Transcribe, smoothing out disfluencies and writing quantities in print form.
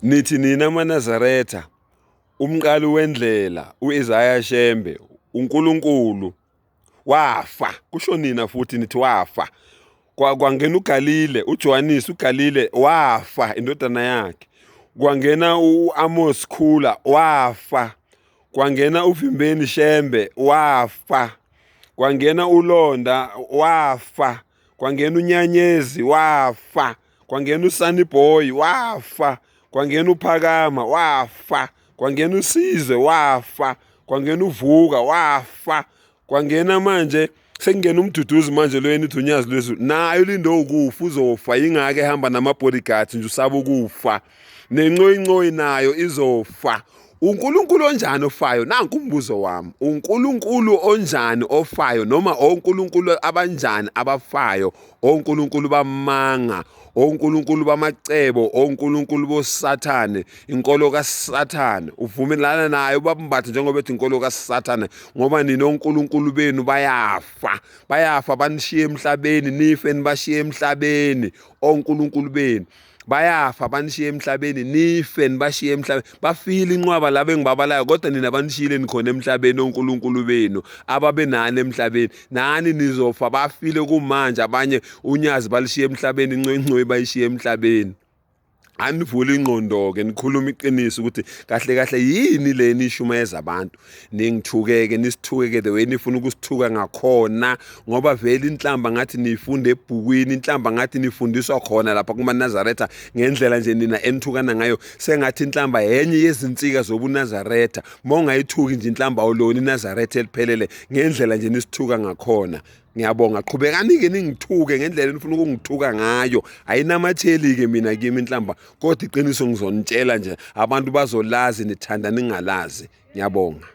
Nithi nina maNazaretha, umqali wendlela u-Isaya Shembe, uNkulunkulu wafa, kusho nina futhi nithi wafa. Kwangena uGalile, uJohannes uGalile wafa indodana yakhe. Kwangena u-Amos Khula wafa. Kwangena uVimbeni Shembe wafa. Kwangena uLonda wafa. Kwangena uNyanyezi wafa. Kwangena uSunny Boy wafa. Kwangena uPhakama wafa. Kwangena uSizwe wafa. Kwangena uVuka wafa. Kwangena manje sekungena uMduduzi manje lo yena uthi uNyazi lwezulu naye ulinde ukufa uzofa yingakho ehamba nama-bodyguards nje usaba ukufa nencoyincoyi nayo izofa. UNkulunkulu onjani ofayo? Nanku umbuzo wami. UNkulunkulu onjani ofayo noma onkulunkulu abanjani abafayo? Onkulunkulu bamanga, onkulunkulu bamacebo, onkulunkulu bosathane, inkolo kaSathane. Uvumelana naye ubaba Mbatha njengoba ethi inkolo kaSathane ngoba nina onkulunkulu benu bayafa. Bayafa banishiye emhlabeni, nife nibashiye emhlabeni onkulunkulu benu. Bayafa banishiye emhlabeni, nife nibashiye emhlabeni. Bafile inqwaba laba engibabalayo kodwa nina banishiyile nikhona emhlabeni onkulunkulu benu ababenani emhlabeni. Nani nizofa bafile kumanje abanye uNyazi balishiye emhlabeni, incoyincoyi bayishiye emhlabeni. Anivule ingqondo-ke nikhulume iqiniso ukuthi kahle kahle yini le nishumayeza abantu. Ningithukeke nisithukeke the way nifuna ukusithuka ngakhona ngoba vele inhlamba ngathi niyifunda ebhukwini, inhlamba ngathi nifundiswa khona lapha kumaNazaretha ngendlela nje nina enithukana ngayo sengathi inhlamba yenye yezinsika zobuNazaretha. Uma ungayithuki nje inhlamba awulona iNazaretha eliphelele ngendlela nje nisithuka ngakhona. Ngiyabonga, qhubekani-ke ningithuke ngendlela enifuna ukungithuka ngayo. Ayinamatheli-ke mina kimi inhlamba kodwa iqiniso ngizonitshela nje abantu bazolazi nithanda ningalazi. Ngiyabonga.